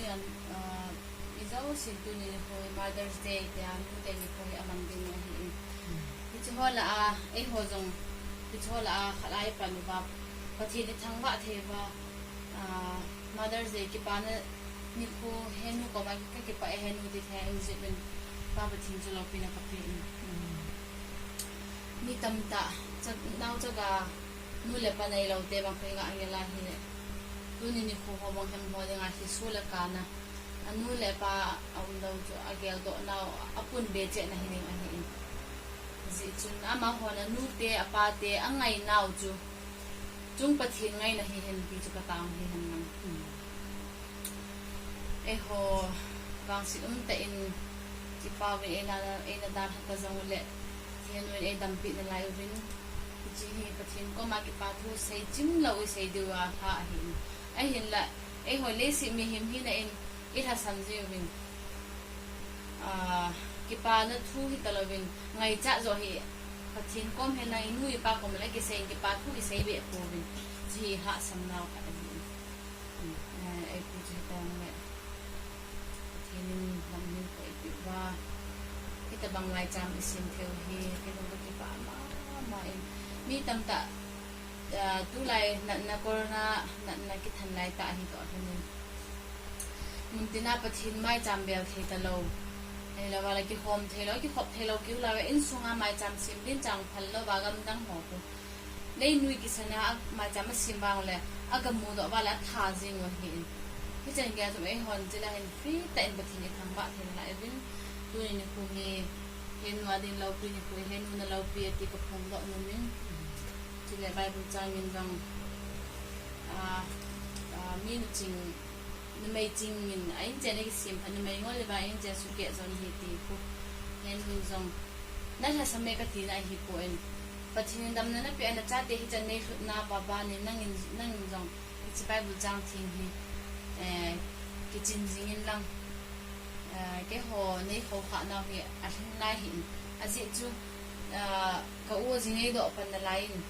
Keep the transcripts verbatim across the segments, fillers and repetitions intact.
Jan, ah, ijo sin tuni nikho hi Mother's Day tia nute nikho hi aman ding ahi in. Hiche ho lah a, eiho jong, hiche ho lah a, khat a ipan uva, Pathen ithangvah thei uva, ah, Mother's Day kipana nikho, henu koma kakipah e, henu ti thei in jeh in, Pa Pathen chu loupina kape in. Mi tamtah, cha, naochaga, nu le pa neilou te bang koi ngah ngel a hile. Tuni nikho ho bang hem ho dinga hi su le kana, anu le apa aumlou chu ageldoh nau, apunbe cheh na hi ding ahi in. Hijeh chun amahon anu te, apa te angai nau chu chung Pathen ngaina hihen ti chu katao hihen lang. Eiho vangset umtah in, kipah uvin eina, eina dalha ta jongle, Pathen in eidampi nalai uvin, hiche hi Pathen koma kipathu seichim lou isei diu alha ahi in. Ahinla, eiho leiset mihem hina in, ilhasam jiuvin. Ah, kipana thu hitalouvin, ngaichat joh hi, Pathen kom henlang inu ipa kom le kisei in kipathu isei beh pouvin, hiche hi lhahsam nau khat ahi in. Eh, eipu chu hitabang le, Pathen in lam hin koi peh uva, hitabang maicham isem theiu hi, kei jong kakipah mama in. Mi tamtah, ah, tulai natna corona, natna kithan lai tah hi toh hin in. Muntina Pathen maicham bel thei talou. Ahilou vale kikhom theilou, kikhop theilou, kiu lou, insunga maicham sem din chang phal lou va gamdang ho pu. Leinoi kisana a maicham asem vang le, agamu doh vale atha jing u ahi in. Hichan gei a chun eihon chule hin free tah in Pathen ithangvah thei nalai uvin. Tuni nikho hi, henu a din loupi nikho, henu na loupi ati kaphongdoh nom in. Chule Bible chang in jong, ah, ah, mi nuching, numei ching in a inchen a kisem phat, numei ngol le va inchen sukeh jon ahi ti khu. Henu jong, nalhasam e katina ahipoi. Pathen in damna napeh a nachate hichan neilhutna baba nin nangin, nangin jong hiche Bible chang theng hi, eh, kichin jing in lang. Eh, keiho neikhohkhah nau hi alhing nai hin. Ajeh chu, ah, ka u ji neidoh pan nalai in.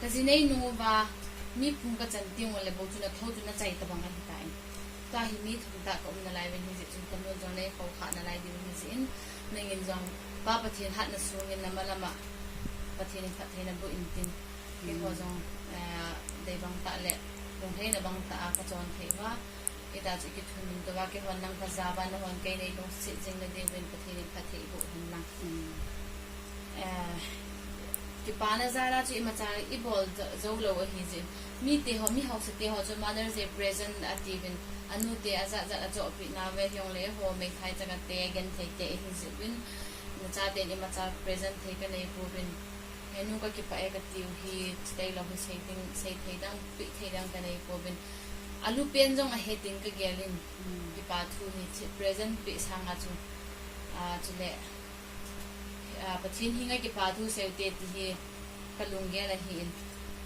Kaji neinung uva, mi phung kachan teng ule bou chu nathou chu nachai tabang ahitan. Tua hi mi thum tah kaum nalai uvin hijeh chun kanu jong neikhohkhah nalai diu hijeh in, nangin jong Pa Pathen hatna sungin nama lama Pathen in phattheina boh intin. Keiho jong, eh, dei bang tah le, lungheina bang tah a kachon thei uva. Hita chu ikithum in tou va, keihon nang kaja uva, nahon kei neilungset jing nadiuvin Pathen in phatthei boh hen lang. Eh, kipana jal a chu imacha ibol jou, joulou ahi jeh in. Mite ho, mi haosa te ho chu Mother's Day present atiuvin, anute ajat jat achohpeh nauve, hijongle eiho meithai changate, genthei te ihi jeh uvin, nachaten imacha present thei kanei pouvin. Henu kakipah e katiu hi, chitailou hi sei ding, sei thei dang, peh thei dang kanei pouvin. Alupen jong ahe tin kagel in, kipa thu hi, present peh sanga chu, ah, chule, ah, Pathen henga kipa thu seute ti hi kalunggel ahi in.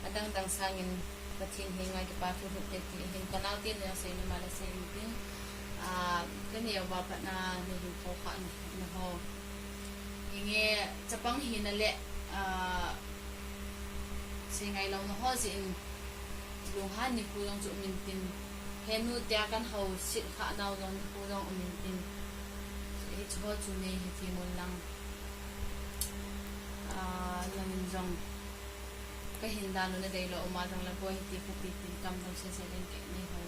Adang dang sangin Pathen henga kipa thu lhutte ti hin kanaote nung asei nom a le sei intin, ah, kaneo uva pat na, nahinkho khah na, naho. Hinge chapang hina le, ah, sei ngailou na ho jeh in, lunghan nikho jong chu um intin, henu tia kan haoset khah nau jong nikho jong um intin, hiche ho chu neihe thei un lang, ah, nangin jong kahin dan u nadeilou um a jongle boi hiti kati tin kam dang sese leng kei neihou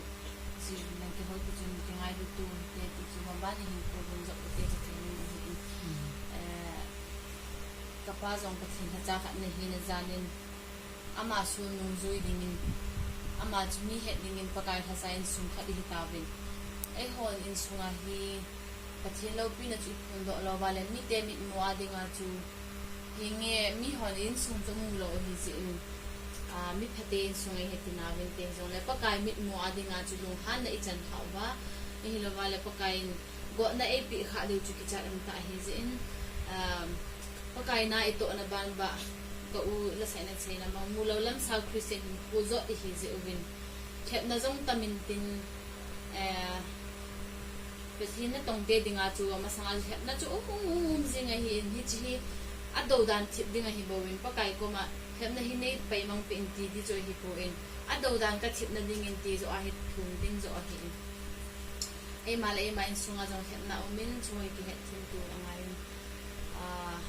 ji nang kihou ti chun kingailu tu te ti chu mabana hin kou dun jop u te kati nin ahi in. Eh, kapa jong Pathen lhacha khat nahi na jan in, ama soh nungjui dingin, ama chu mi het dingin Pakai lhacha insung khat ihi tauvin. Eihon insunga hi Pathen loupina chu iphondoh lou uva le mite mitmu a dinga chu hinge mihon insung chu mulou ahi jeh in, ah, miphate insung ahi ti nauvinte hijongle Pakai mitmu a dinga chu lunghanna ichan khah uva, ahilou vale Pakai in gotna eipeh khah diu chu kichat umtah ahi jeh in, ah, Pakai na itohna ban uva ka u Lasei na seina bang mulou lamsao Christian hinkho jot ihi jeh uvin lhepna jong tam intin, eh, Pathen natongte dinga chu amasanga lhepna chu um, um, um, um jing ahi in, hiche hi adoudan thip ding ahi bouvin, Pakai koma lhepna hi neipaimang peh in ti di chu ahipoi, adoudan kathipna dingin ti joh ahi, thum ding joh ahi in. Eima le eima insunga jong hetna umin, chuhoi kihet thim tu angai in. Ah,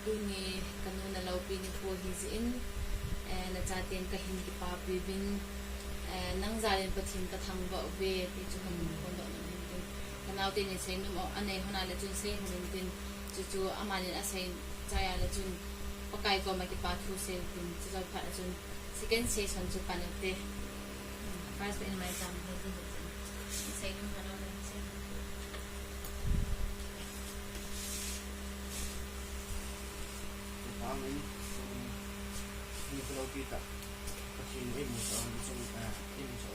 tuni kanu na loupi nikho hi jeh in, eh, nachaten kahin kipapi uvin, eh, nang jalin Pathen kathangvah uve, ti chu kahin phondoh nom in tin. Kanaote nin seinom anei hon a le chun sei hon in tin. Chuchu amanin asei chai a le chun Pakai koma kipa thu sei u tin. Chuchu phat a chun second session chu pan ute. First in mai chang he ti he chun. Seinom hon a le sei. Amen. Ni ko loupi ta. Pathen eimusah, eimusah, eimusah.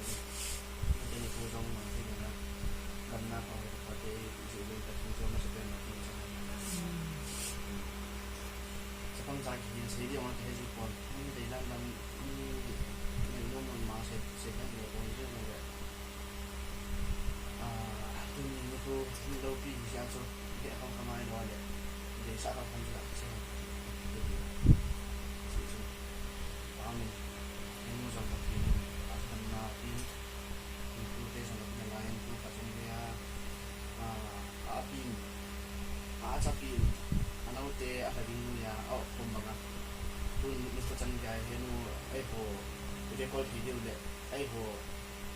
Pathen eimusah, eimusah. Chapang cha kihin sei ding, ong kihe ji pon. Ni dei lam lam, ni, ni lom lom ma sei, sei lam lom lom. Ah, tuni nikho, ni loupi hi jeh a chu, dei kham kham a i lo le, deisah kham kham jeh a chu, chu chu. Amen. Henu jong Pathen in, athanna tin, nikho te jong Pathen in, tu Pathen in, ah, a pin, a chapin, a naote, a tading nu ya, a khom banga. Tun nikho chan gei, henu, eiho, i record video le, eiho,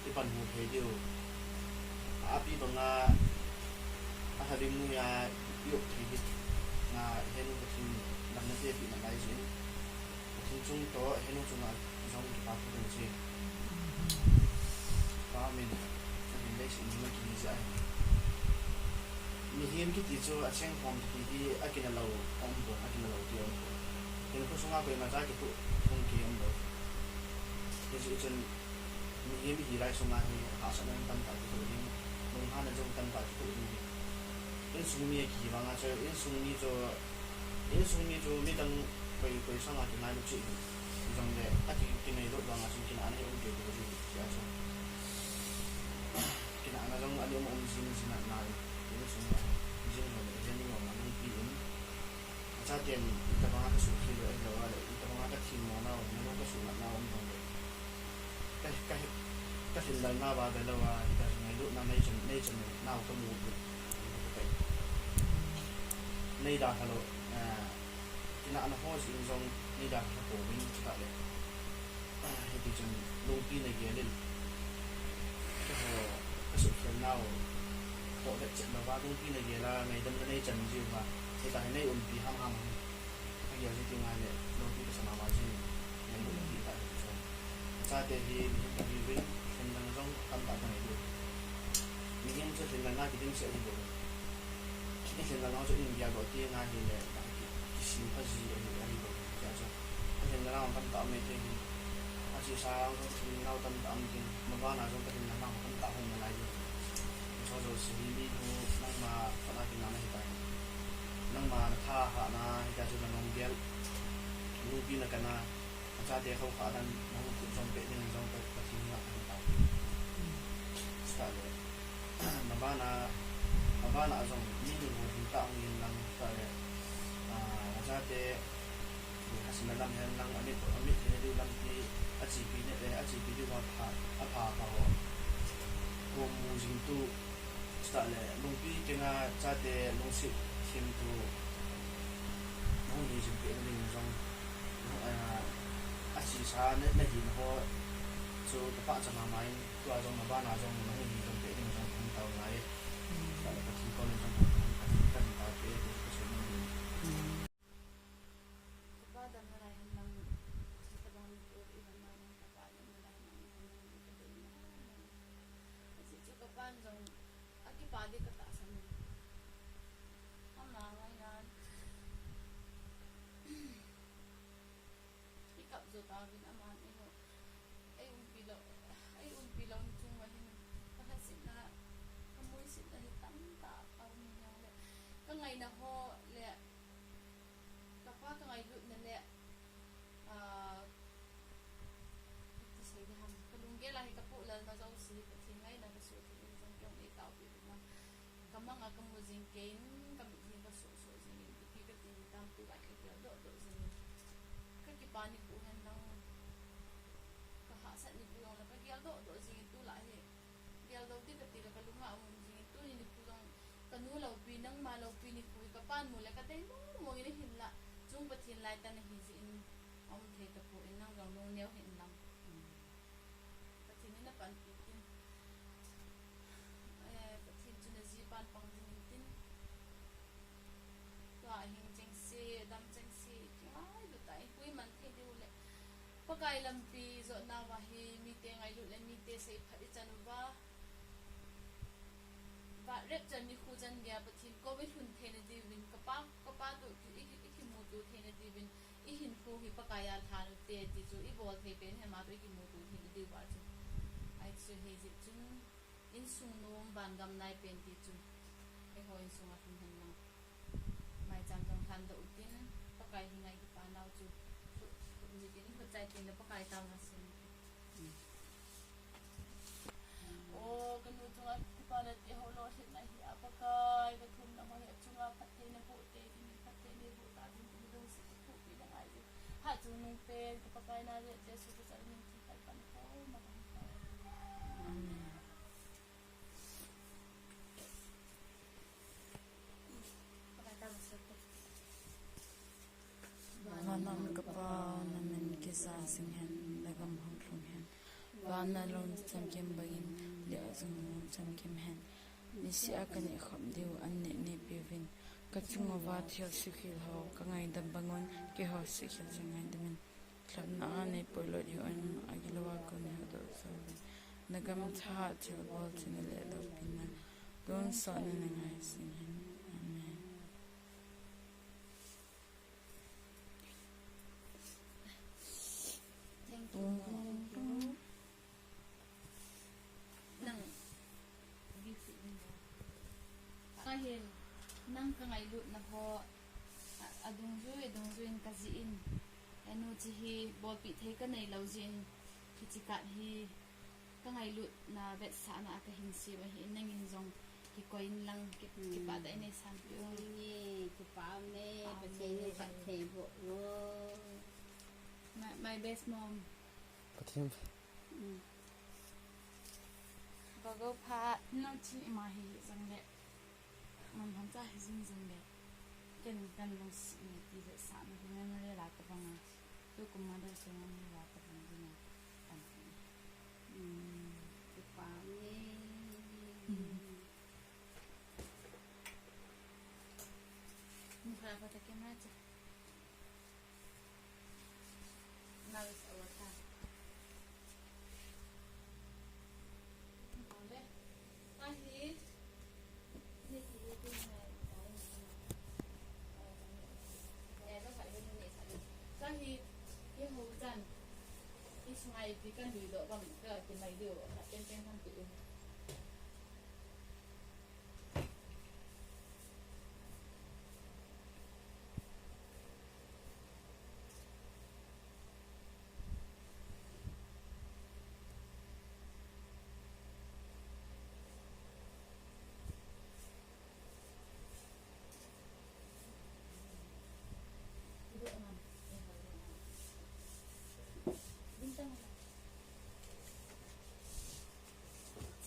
i panhu thei diu. Api banga, a tading nu ya, i op thei diu. Nga, henu Pathen damna te pi na lai jin. Pathen chung toh, henu chunga jong kipa thu ding chu. Amen. Amen. Leiset ni ma kini jeh ahi. Mihem kiti chu acheng khom kiti hi akina lou um bou, akina lou ti um bou. Hinkho sunga koima cha kitoh thung ki um bou. Hijeh chun mihem hi lai sunga hi hahsatna tamtah kitoh ding, lunghanna jong tamtah kitoh ding. Insung mi akihi vanga chu, insung mi chu Insung mi chu midang koi, koi sanga kingailu cheh hi. Hijongle, aki, kingailut vanga chun kinahna hi um kei kei ji, tia chu. Kinahna jong ana um, um jing jing a nai. Insung a, jing jongle, jing jong a lungpi in. Achaten, itobanga kasuhkhel u ahilou a le, itobanga kathemmo nau, nanu kasuhnat nau um jongle. Ka, ka, ka lhinlelna uva velou a, ka ngailutna nei chan, nei chan nau kamu u. Nei dalha lou, eh, kinahna ho jeh in jong nei dalha pouvin chutah le. Hiti chun lungpi nagel in. Keiho kasuhkhel nau toh vet chet louva lungpi nagel a ngaidamna nei chan jiuva. Hitia hi nei umpi hamham hi. Kagel ji teng le, lungpi kasa mama jin, ngailutna dih tah hi chu. Chate hi, mihem kahiuvin, lhenlang jong tamtah kangailu. Mihem chu lhenlang a kidimset ahi bou. Lhenlang jong chu in geldoh teng ahile, ki, kisem pha ji ahi, ahi bou. Tia chu, lhenlang jong tamtah um e kei hin. Achesa jong lhenlang tamtah um tin, mabana jong lhenlang tamtah um nalai jin. Chu jouse hi mi nu, nangma, khat a kinahna hitai. Nangma natha hahna, hitia chu nanung gel. Lungpi nakana, nachate khoukhah dan, nahung khup jom peh ding jong ka, Pathen henga kahin tao. Chutah le, mabana, mabana jong, mi nu hung tah hung in lang, chutah le, ah, nachate, lekha simna lam hen lang, amit, amit thei diu lampi, achepi ne, eh, achepi diu apha, apha, apha ho. Ko mu jing tu, Chutah le, lungpi kenga chate lungset thim tu, nahung hi jing peh ding jong, eh, achesa na, nahin ho, chu kapahcha mama in, tua jong nabana jong nahung hi jing peh ding jong kahin tao ngai. Chutah le Pathen koma jong kahin, kahin tao peh, kasei nom in. Kapa damna lai hen lang, hitobang lut i hen lang, kapa damna lai hen lang, i hen lang, i ka dei na hen lang. Ajeh chu kapan jong, akipa di katahsan in. Ama ngai nan. I kap jo tauvin aman eiho. Ei umpi lou, ei umpi lou chung uva hin. Ka lhasetna, ka muisetna hi tamtah a um in jong le. Ka ngaina ho le. Kapa ka ngailutna le, ah, iti sei ding ham, ka lunggel a hi ka poh lalna jouse hi Pathen ngaina ka soh thei in jong kei hon ei taopi uvin lang. Ka manga ka mu jing kei in, ka mit jing ka soh soh jing in, ipi ka ti ding tam tulai ka gel doh doh jing in. Ka kipa nikho hen lang, ka hahsat nikho jong le ka gel doh doh jing in tulai hi. Gel doh Ti kati le kalunga um jing in, tuni nikho jong kanu loupi, nangma loupi nikho hi kapan mu le kadei mong mong in ahinla, chung Pathen lai tah nahi jeh in aum thei tapon, nang jong lungneo hih in lang. Pathen in napanpi in. Eh, Pathen chu naji pan pang ding in tin. Tua ahing chengse, adam chengse, kingailut tah in, koiman thei diu le. Pakai lampi jotna uva hi, mite ngailut le mite seiphat ichan uva. Va, rapture nikho chan geiya Pathen kou ilhun theina diuvin, kapa, kapa toh ki, i, i kimuto theina diuvin, ihinkho hi Pakai a lhan ute ti chu, ibol thei pen hi ama toh ikimuto theina diuva chu. Ahi chu hijeh chun, insung nom vangam nai pen ti chu, eiho insunga lhung hen lang. Maicham jong lhandoh utin, Pakai henga ikipa nau chu, lhut, lhut nitin, lhut chai tin le Pakai tao na sin. O, kanu chunga kipa le tihou lolhinna hi a Pakai, kathumna ho hi achunga phatthei naboh tei ding, phatthei neiboh ta ding, kanu lungset kithopi nangai ding. Hatchungnung pen, ka Pakai Nazareth Jesu Christa min thangvah in kahin thum ahi. Amen. Van a um ka Pa, namin kisah jing hen, nagam hung lhung hen. Van a lhung chamkim bangin, lei a jong lhung chamkim hen. Nisih a kaneh khop diu an neh neh peh uvin. Kachung uva thil suhkhel ho kangaidam bang un, keiho suhkhel jong ngaidam in. Lhepna a neipui lut hih un, agilou a kon neihuhdoh sah uvin. Nagam thahat thilbol thina le loupina, tonsot na nangai jing hen. Amen. Thank you. Nang, kahin, nang kangailutna ho, a, adungjui, adungjui in kajih in. Enu, hiche hi bolpeh thei kanei lou jeh in, hiche card hi kangailutna vetsahna a kahin sem ahi, nangin jong kikoi in lang, ki, kipah tah in neisanpeh u. Nge, kipah ume, Pathen in phatthei boh o. My, my best mom. Pathen. Bogopha. Nang chu ima hi jong le, man ham cha hi jing jong le, ken, ken lungset ni ti le sa ni ngan le la tabang a. Tukum ma da se ngan le la tabang ding a. Kan. Hmm, kipah e. Ni pha pha ta ke ma cha.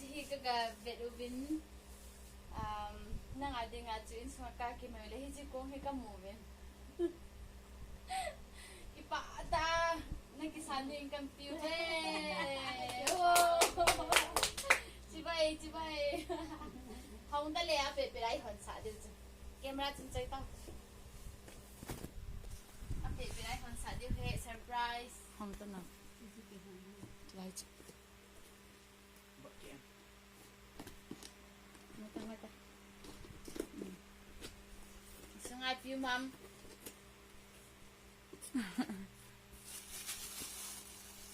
Hiche hi ka, ka vet uvin, um, nang a dinga chu insunga kakimai u le hiche kong hi kamu uvin. Kipah tah, na kisan ding kan piu he. Oh. Chibai, chibai. Hung ta le a pe pe lai hon sa diu chu. Camera chun chai ta. A pe pe lai hon sa diu he, surprise. Hung ta na. Lai chu. Sungai piu mam.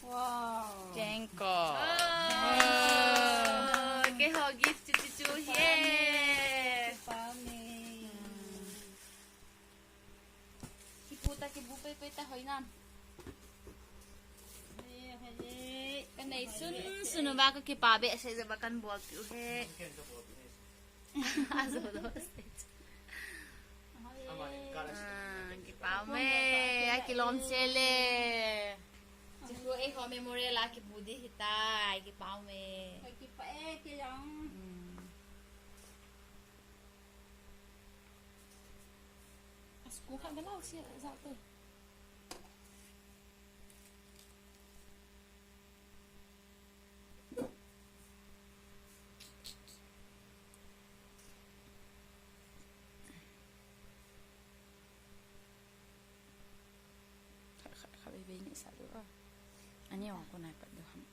Wow. Thank you. Oh, keiho gift chu chu chu he. Kipu ta, kibu pei pei ta hoi nam. Kanei sun sun uva kakipah behseh jeh uva kan bol piu he. Ajo lo stage. Ah, kipah me, akilom chele. Chu ei hom Memorial a kibu di hitai, kipah e. Kipah e, kei jong. Hmm. Asko khat bela usia jate. Khat, khat, khat vei vei nisa diu a. Ani a kona pat diu ham.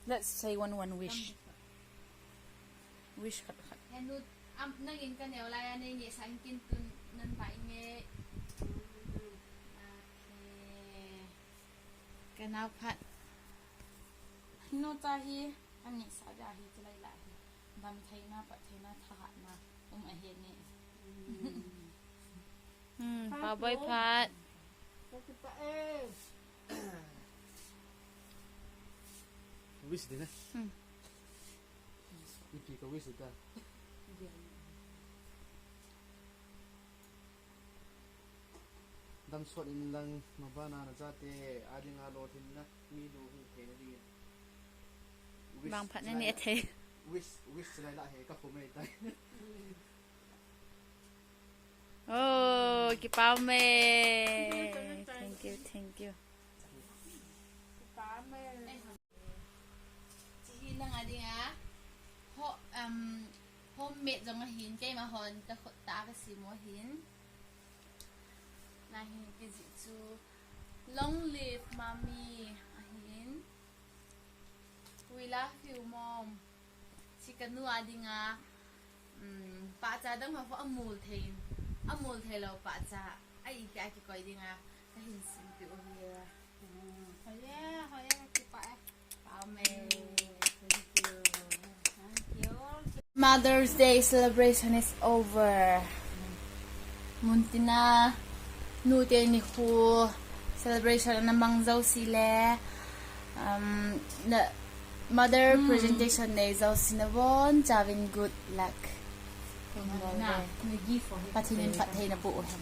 Let's say one, one wish. Wish khat, khat. Henu, am, nangin kaneo laiya nei nisa in kin tun nan ba inge. Okay. Kanao phat. Henu cha hi, ani sa da hi, chulai la hi. Damtheina, phattheina, thahatna um ahi ne. Hmm, pha boi phat. Wish ding na. Hmm. Ipi ka wish ta. Damsot in lang, mabana na chate a dinga lolhinna, mi lolhin theina dingin. Wish Bang phat na chulai ni la, athei. Wish, wish chulai la he ka khum ei tai. Oh, kipah e. Thank you, thank you. Kipah e. Chi hi nang a dinga ho, um, homemade jong ahin, keima hon ka khut a ka sem u ahin. Nahin kijih chu Long Live Mommy ahin. We love you, Mom. Chi kanu a dinga, um, pahcha dang ho amul thei, amul thei lou pahcha a ipi a kikoi dinga kahin simpeh u ahi. Hmm, hoiya, hoiya, kipah e. Amen. Thank you. Thank you. Mother's Day celebration is over. Muntina nute nikho celebration ana mang jouse le, um, na mother presentation nei jouse nabonchauvin good luck. Pathen in phatthei naboh u hen.